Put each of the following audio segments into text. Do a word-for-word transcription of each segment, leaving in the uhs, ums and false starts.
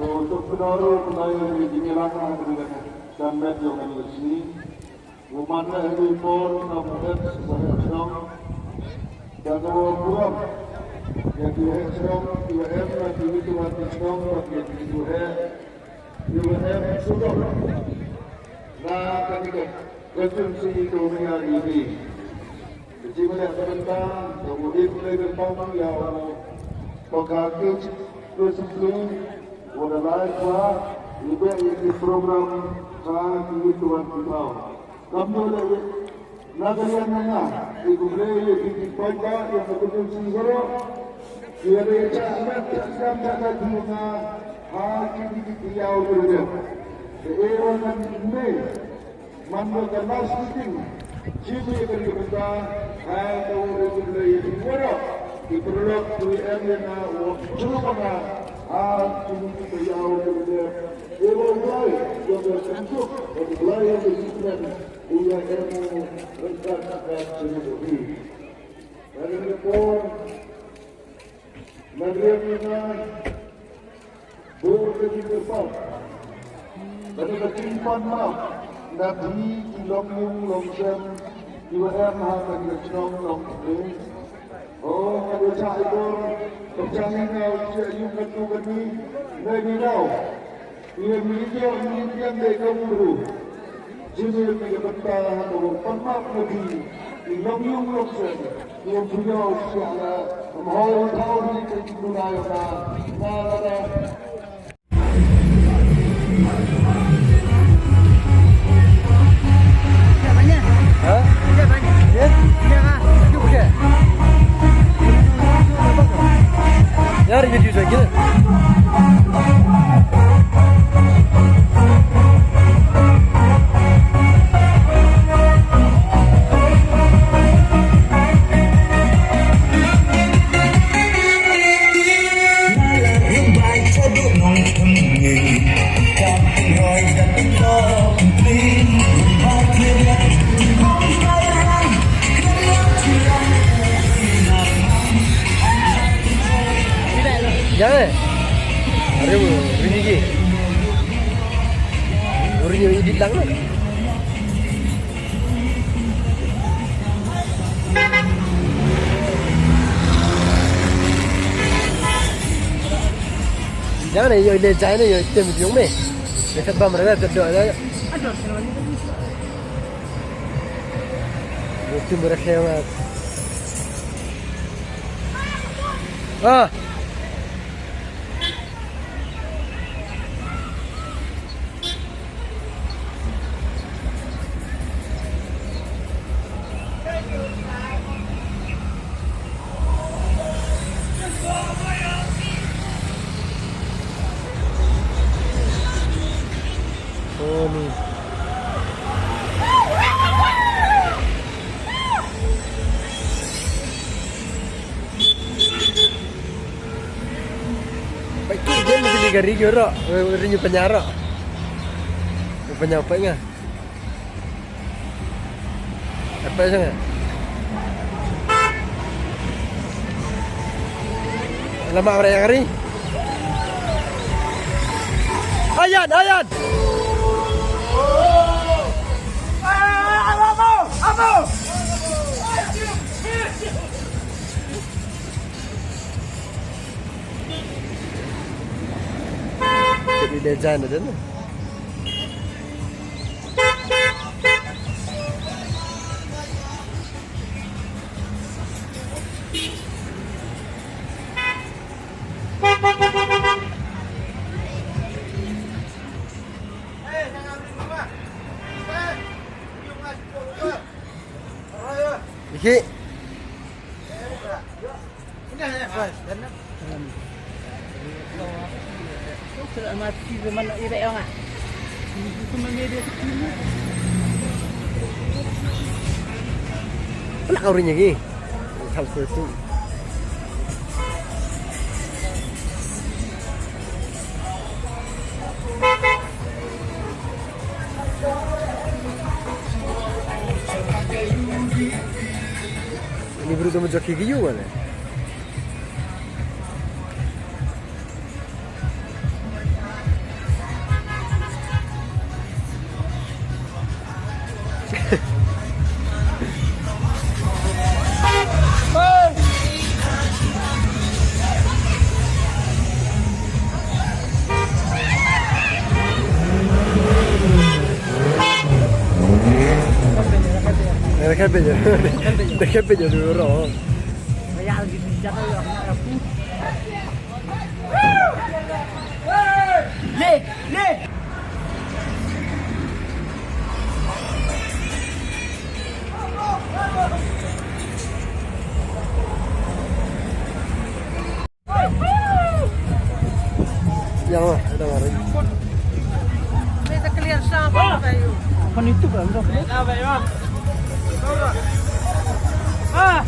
Untuk penari, penari di Ngelaka, dan met yang ini sini. Umat na ini pun, kamu et, sebagai song. Dan kamu kurang. Yang dua et song, dua et, nanti itu mati song, bagi yang dua et. Dua et, sudah. Na, kami ke, konstituensi itu punya ini. Chi mane ka bynta, ka u dei pynlai bynta ya u paka kich, basically, wa da lai kwa, i beh ya ki program, ha ki tuan ki thaw. Kam no le, na ka liang na nga, i ku le ya ki ki paidbah, ya ka bynta si waroh, ya le cha mat cha kam cha ka ki nga, ha ki ki ki yaw le le. Te e wa na ni me, Man wa ka last meeting, chi wi ka ri ka bynta, ha ka wa ri ka ri ka waroh, i pyrlok, i em ya na, wa chulu ka na, ha, chi wi ka yaw ka ri ka, e wa u lai, ya ka kyntuk, wa u lai ya ka movement, u ya em u, rengkat ka chi wi ka ri. Ka ri ka por, na ri ka na, Bor ka jingkyrpad. Kani ka jingpan map. Na phi ki longyung longsem. Ki wa em ha kani ka chnong Longkmie. O, ka wa cha i bor. Ka cha ni nga u cha yung ka tu kani. Nai ni daw. Ni mi dia, mi dia de ka uru. Jingim ni ka bynta ha ka wa pan map na phi, i longyung longsem, i em puyaw siah la, em hoi thaw ni ka jingduna ya ka, na la da. Ha? Yar, yar, yar, yar. Jangan. Are, uri ni ki. Uri ni edit lang na. Jangan, yo, le, jangan, yo, tem yung me. Dekat bam rela, terdok rela. Yo, tim berakhir. Ah. Oh, ni. Pai ki jen ni gari ki ro, ri ni panyaro. Panyaro pai nga. Apa sana? Lama orang yang hari. Ayan, ayan. Jadi dia jangan ada ni. Iki, Pala ka uri nya ki. Thal ko tu. Ini bru tu mo jaki ki yu wala. Dekat beja. Dekat beja dulu, bro. Yang lah, ada orang. Kita clear sama, Bayu. Apa itu, Bang? Ah!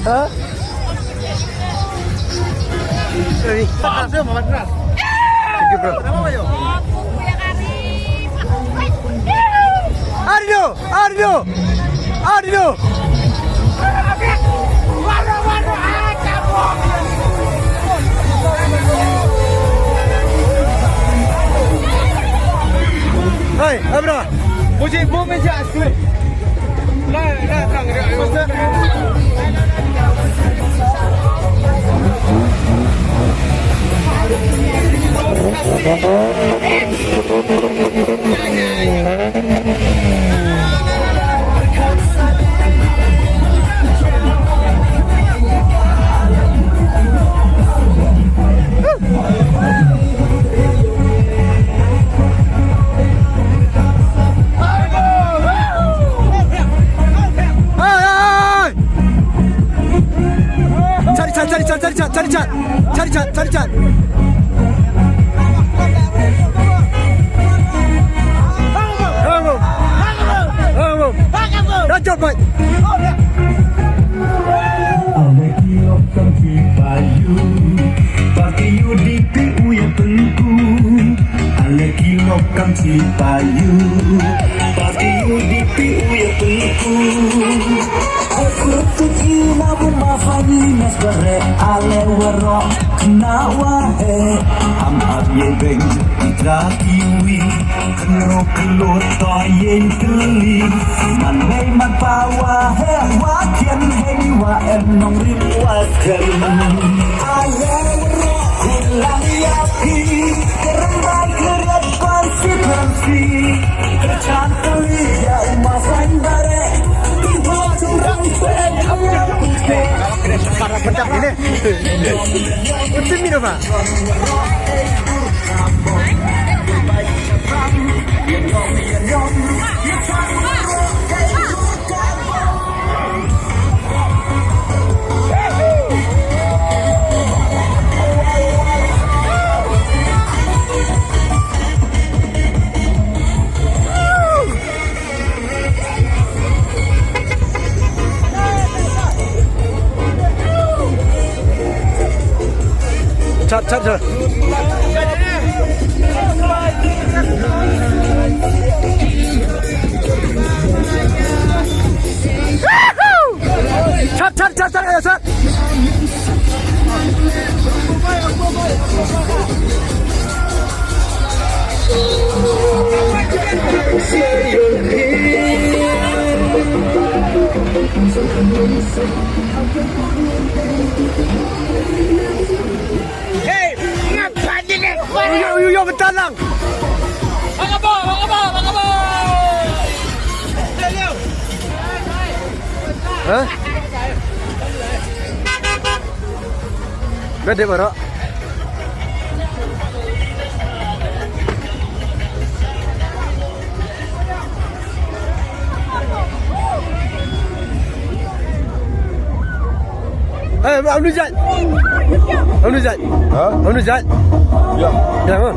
Ha? Thank you, bro. Ardo! Ardo! Ardo! Hey, abra. Mujhe muh mein ja iske. La, la, la. Chari chat, chari chat, chari chat, chari chat. Chari chat, chari chat. Hello. Hello. Hello. Rajat bhai. Ale ki lok kam chi payu. Party U D P u ya pynku. Ale ki lok kam chi payu. Party U D P u ya pynku. Hot group tu ki na bu ma family mes bare. Ale Waroh khynnah wa heh, ham ap ye beiñ ki tra ki wi, kynroh klot toh yei kylli, man mei man pa wa heh wa khian, hei wa em nongrim wa khian. Aye waroh khynnah ya phi, kyrem bai kyrem constituency, kyrchan kylli ya ma sain bare, tung thok chung rang pek. Chat, chat, chat. Chat, chat, chat, chat, chat. Hey, ngapa ni? Uyo, uyo, uyo, bentar lang. Bang Abo, Bang Abo, Bang Abo. Hah? Bede baroh. Eh, Abdul Jad. Abdul Jad. Ha? Abdul Jad. Ya. Ya, ha.